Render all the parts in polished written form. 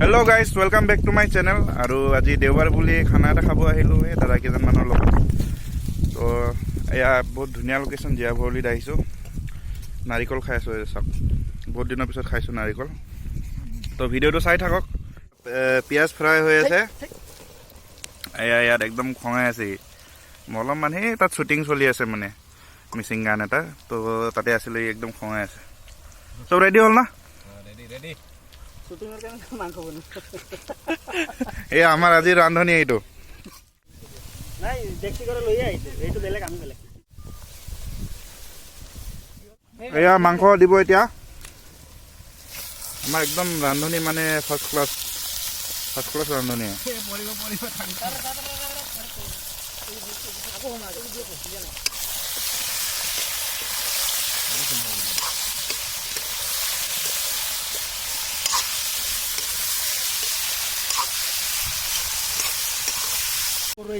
Hello guys, welcome back to my channel. আৰু আজি দেওবাৰ বুলি খানা এটা খাব আহিলোঁ এই দাদা কেইজনমানৰ লগত। তো এয়া বহুত ধুনীয়া লোকেশ্যন, জীয়া ভৰলীত আহিছোঁ। নাৰিকল খাই আছোঁ, এই চাওক, বহুত দিনৰ পিছত খাইছোঁ নাৰিকল। তো ভিডিঅ'টো চাই থাকক। পিঁয়াজ ফ্ৰাই হৈ আছে। এয়া ইয়াত একদম খঙাই আছে সি। মই অলপমান সেই তাত শ্বুটিং চলি আছে, মানে মিচিং গান এটা, তো তাতে আছিলে, সি একদম খঙাই আছে। চব ৰেডি হ'ল না? শ্বুটিঙৰ কাৰণে মাংস বনোৱা। এই আমাৰ আজিৰ ৰান্ধনী এইটো। নাই, ডেক্সি কৰে লৈ আহিছে। এইটো বেলেগ, আমি বেলেগ। এয়া মাংস দিব এতিয়া। আমাৰ একদম ৰান্ধনী, মানে ফাৰ্ষ্ট ক্লাছ, ফাৰ্ষ্ট ক্লাছ ৰান্ধনী।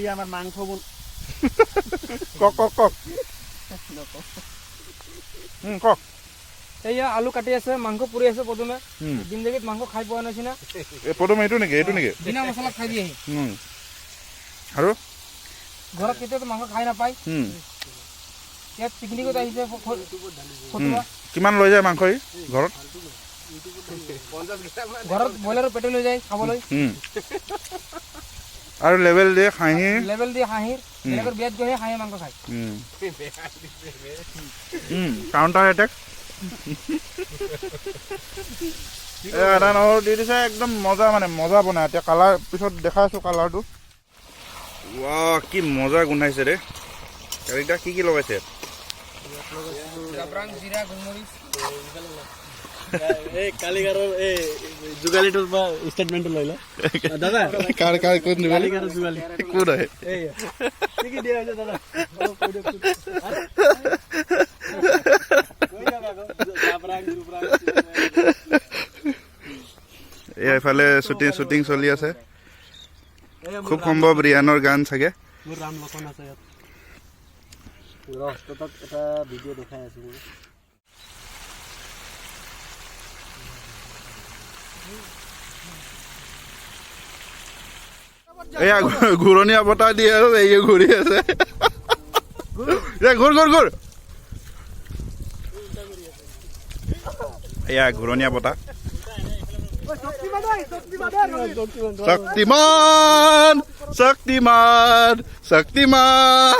এই আমাৰ মাংস বন কওক কওক কওক। কওক। এয়া আলু কাটি আছে, মাংস পুৰি আছে প্ৰথমে। জিন্দগীত মাংস খাই পোৱা নাছিল না। এই প্ৰথম এইটো নেকি, এইটো নেকি? বিনা মছলা খাই দিয়ে। আৰু ঘৰত কেতিয়াও মাংস খাই নাপায়। ইয়াত পিকনিকত আহিছে ফটোৱা। কিমান লৈ যায় মাংস ই ঘৰত? ঘৰত ব্ৰইলাৰৰ পেটু লৈ যায় খাবলৈ। আৰু লেভেল দিয়ে খাহী। লেভেল দিয়ে হাঁহিৰ, বেলেগৰ বিয়াত গৈহে হাঁহি মাংস খায়। Counter attack. এই আদা নহৰু দি দিছে, একদম মজা, মানে মজা বনাই। এতিয়া কালাৰ পিছত দেখাই আছোঁ কালাৰটো। ৱাহ, কি মজা গোন্ধাইছে ৰে। কাৰিকদা, কি কি লগাইছে? জাবৰাং, জিৰা, গোলমৰিচ। এই কালিগাৰৰ এই যোগালীটোৰ পৰা ষ্টেটমেণ্টটো লৈ ল দাদা। কাৰ কাৰ, কোন যোগালী? কালিগাৰৰ যোগালী। কোন হয়? এই কি কি দিয়া হৈছে দাদা, অলপ কৈ দিয়কচোন। কৈ দিয়ক আকৌ, জাবৰাং, জুবৰাং। এই এইফালে শ্বুটিং শ্বুটিং চলি আছে। এই মোৰ খুব সম্ভৱ ৰিয়ানৰ গান চাগে। মোৰ ৰাম লখন আছে ইয়াত। ৰ, তহঁতক এটা ভিডিঅ' দেখাই আছো মই। এয়া ঘূৰণীয়া বতাহ দি আৰু এই ঘূৰি আছে। এ ঘূৰ ঘূৰ ঘূৰ। এয়া ঘূৰণীয়া বতাহ। শক্তিমান, শক্তিমান, শক্তিমান।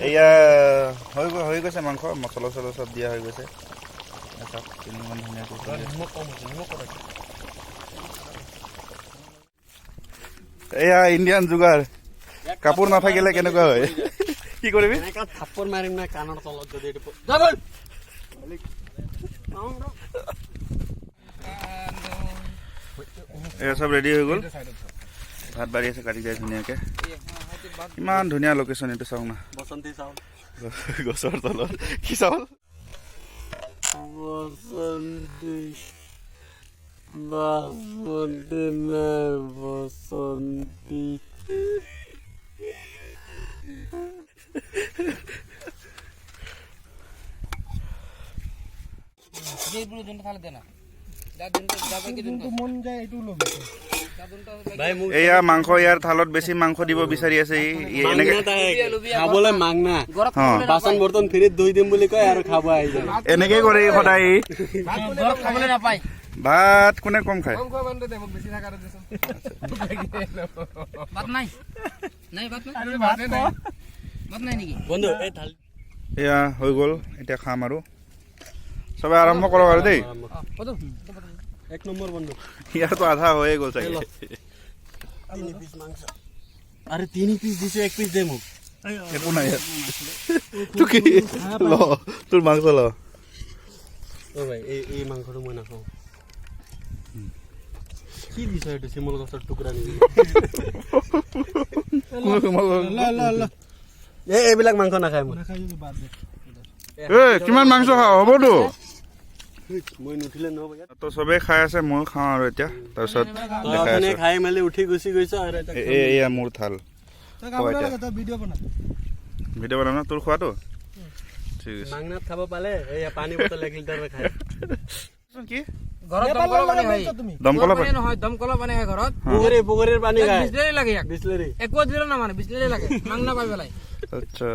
এয়া হৈ গৈছে মাংস, মছলা চছলা চব দিয়া হৈ গৈছে। এয়া চাওক, কিমান ধুনীয়াকৈ কৰি আছে। এয়া ইণ্ডিয়ান যোগাৰ। কাপোৰ নাথাকিলে কেনেকুৱা হয়, কি কৰিবি? এনেকা থাপ্পৰ মাৰিম না কাণৰ তলত যদি এইটো এয়া চব ৰেডি হৈ গ'ল। ভাত বাঢ়ি আছে, কাটি যায় ধুনীয়াকে। ইমান ধুনীয়া লোকেশ্যন এইটো, চাওক না। বসন্তী চাউল। গছৰ তলত কি চাউল? বসন্তী, বাসন্তী নে বসন্তী। যোনটো থালে দে না, যাৰ যোনটো যাৰ বাকী যোনটো মন যায় এইটো ল'বি ভাই মোক। এয়া মাংস, ইয়াৰ থালত বেছি মাংস দিব বিচাৰি আছে ই। ই এনেকে খাবলৈ মাংনা ঘৰত বাচন বৰ্তন ফ্ৰীত ধুই দিম বুলি কয় আৰু খাব আহি যায়। এনেকে কৰে ই সদায় ই। ঘৰত খাবলৈ নাপায়। ভাত কোনে কম খায়? ভাত নাই, নাই ভাত নাই, ভাত নাই নেকি? বন্ধু, এই থাল। এয়া হৈ গ'ল, এতিয়া খাম আৰু। চবে আৰম্ভ কৰক আৰু দেই। এক নম্বৰ বন্ধু। ইয়াৰতো আধা হৈয়ে গ'ল চাগে। তিনি পিচ মাংস। আৰে তিনি পিচ দিছো, এক পিচ দে মোক। একো নাই ইয়াত। তোৰ কি ল, তোৰ মাংস ল। অ ভাই, এই এই মাংসটো মই নাখাওঁ। কি দিছ এইটো, চিমল গছৰ টুকুৰা নেকি? এই এইবিলাক মাংস নাখায় মই। এ কিমান মাংস খাওঁ, হ'বতো। মই নুঠিলে নহ'ব ইয়াত। তো চবেই খাই আছে, ময়ো খাওঁ আৰু এতিয়া, তাৰপিছত তই দেখাই অথনি আছো। খাই মেলি উঠি গুচি গৈছ আৰু এতিয়া। এয়া মোৰ থাল। ভিডিঅ' বনাম না তোৰ খোৱাটো। ঠিক আছে। মাংনাত খাব পালে এয়া পানী বটল 1 লিটাৰ খায়। কি? ঘৰত দমকলৰ পানী হয়। দমকলৰ পানী পানী? নহয়, দমকলৰ পানী হয় ঘৰত। পুখুৰীৰ পানী ইয়াক খায়। বিচলেৰি লাগে ইয়াক। বিচলেৰি। একো দিলেও নামানে, বিচলেৰি লাগে মাংনা পাই পেলাই। আচ্ছা।